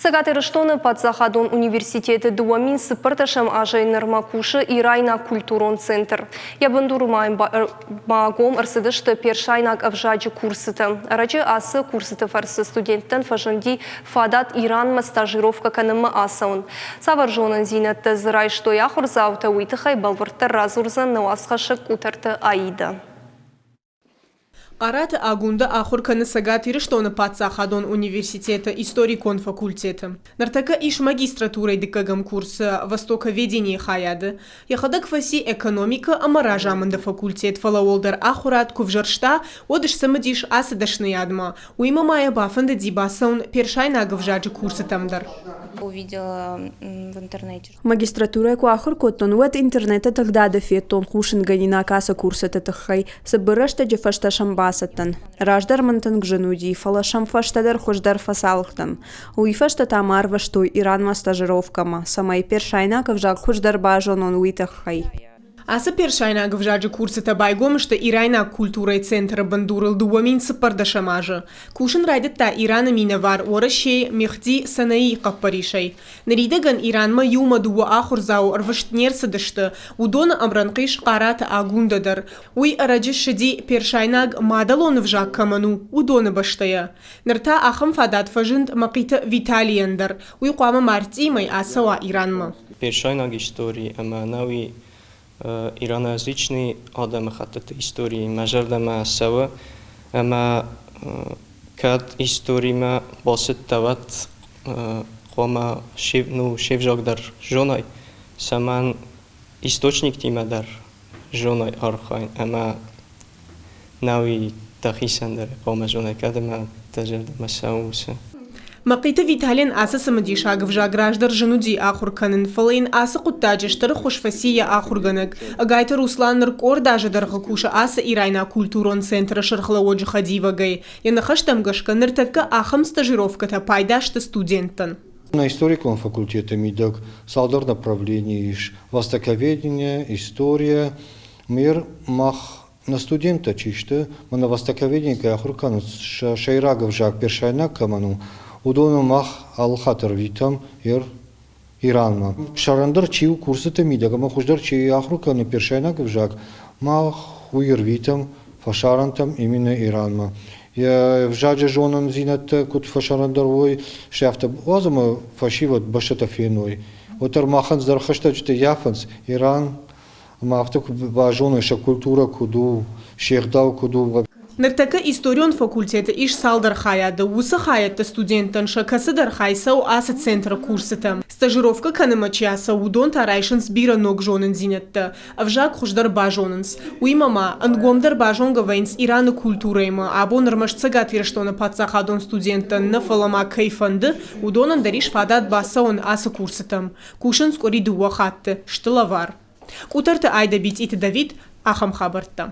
Цӕгат Ирыстоны паддзахадон университеты 2014 азӕй нырмӕ кусы Ирайнаг культурон центр. Йӕ бындуры ма гом ӕрцыдысты персайнаг ӕвзаджы курсытӕ. Ӕрӕджы ацы курсыты фӕрцы студенттӕн фӕзынди фадат Иранмӕ стажировкӕ кӕнынмӕ ацӕуын. Цавӕр зонындзинӕдтӕ дзы райстой ахуырдзаутӕ, уый тыххӕй бӕлвырддӕр радзурдзӕн нӕ уацхӕссӕг Къутӕрты Аидӕ. Хъараты Агундӕ ахуыр кӕны Цӕгат Ирыстоны паддзахадон университеты историкон факультеты. Ныртӕккӕ ис магистратурӕйы дыккӕгӕм курсы востоковеденийы хайады. Йӕхӕдӕг фӕци экономикӕ ӕмӕ разамынды факультет, фӕлӕ уӕлдӕр ахуырад куы взӕрста, уӕд сцымыдис ацы дӕсныйадмӕ. Уыимӕ ма йӕ бафӕндыди бацӕуын персайнаг ӕвзаджы курсытӕм дӕр. Увидела в интернете. Магистратурӕйы куы ахуыр кодтон, уӕд интернеты тыгъдады федтон хъусынгӕнинаг ацы курсыты тыххӕй. Цыбыр рӕстӕджы фӕстӕ сӕм бацыдтӕн. Раздӕр мын тынг зын уыди, фӕлӕ сӕм фӕстӕдӕр хуыздӕр фӕцалх дӕн. Уый фӕстӕ та мӕ арвыстой Иранмӕ стажировкӕмӕ, цӕмӕй персайнаг ӕвзаг хуыздӕр базонон, уый тыххӕй. Ацы персайнаг ӕвзаджы курсытӕ байгом сты ирайнаг культурӕйы центры бындурыл 2014 азы. Кусын райдыдта Ираны минӕвар Уӕрӕсейы Мехди Санаийы хъӕппӕрисӕй. Ныридӕгӕн Иранмӕ иумӕ дыууӕ ахуырдзауы ӕрвыст не рцыдысты, уыдоны ӕмрӕнхъ ис Хъараты Агундӕ дӕр. Уый ӕрӕджы ссыди, персайнаг мадӕлон ӕвзаг кӕмӕн у, уыдоны бӕстӕйӕ. Ныр та ахӕм фадат фӕзынд Мӕхъиты Виталийӕн дӕр. Уый хъуамӕ мартъийы мӕй ацӕуа Иранмӕ. Персайнаг истори ӕмӕ ӕнӕуи ираноязычный адӕмыхӕттыты истори мӕ зӕрдӕмӕ цӕуы ӕмӕ кӕд историмӕ бацыдтӕ, уӕд хъуамӕ ну, се взаг дӕр зонай, цӕмӕн источниктимӕ дӕр зонай архайын ӕмӕ нӕуи дӕхицӕн дӕр хъуамӕ зонай, кӕд ӕмӕ дӕ зӕрдӕмӕ цӕуы уыцы. Мӕхъиты Виталийӕн ацы цымыдисаг ӕвзаг раздӕр зын уыди ахуыр кӕнын, фӕлӕ йын ацы хъуыддаджы стыр ӕххуыс фӕци йӕ ахуыргӕнӕг. Ӕгайты Руслан ныр къорд азы дӕргъы кусы ацы ирайнаг культурон центры сӕргълӕууӕджы хӕдивӕгӕй. Йӕ ныхӕстӕм гӕсгӕ, ныртӕккӕ ахӕм стажировкӕтӕ пайда сты студенттӕн. На историкон факультеты мидӕг цалдӕр направленийы ис: востоковедение, история, Мир мах нӕ студенттӕ чи сты, мӕнӕ востоковедение кӕй ахуыр кӕнынц, сӕ сӕйраг ӕвзаг персайнаг кӕмӕн у, уыдоны мах алыхатт ӕрвитӕм Иранмӕ. Сӕрӕндӕр чи у курсыты мидӕг ӕмӕ хуыздӕр чи ахуыр кӕны персайнаг ӕвзаг, мах уый ӕрвитӕм фӕсарӕнтӕм именно Иранмӕ. Йӕ ӕвзаджы зонындзинӕдтӕ куыд фӕсарӕндӕр уой, сӕ афтӕ уадз ӕмӕ фӕсивӕд бӕстӕтӕ феной. Уӕддӕр махӕн дӕр хӕстӕджытӕ ййафынц Иран ӕмӕ афтӕ куы базоной, сӕ культурӕ куыд у, се гъдау куыд у. Ныртӕккӕ историон факультеты ис цалдӕр хайады. Уыцы хайӕдты студенттӕн сӕ кӕцыдӕр хай цӕуы ацы центры курсытӕм. Стажировкӕ кӕнынмӕ чи ацӕуы, уыдон та райсынц бирӕ ног зонындзинӕдтӕ, ӕвзаг хуыздӕр базонынц. Уыимӕ ма ӕнгомдӕр базонгӕ вӕййынц Ираны культурӕимӕ. Абон ӕрмӕст Цӕгат Ирыстоны паддзахадон студенттӕн нӕ, фӕлӕ ма кӕй фӕнды, уыдонӕн дӕр ис фадат бацӕуын ацы курсытӕм. Кусынц къуыри дыууӕ хатты, сты лӕвар. Къутӕрты Айдӕ Битъиты Давид, ахӕм хабӕрттӕ.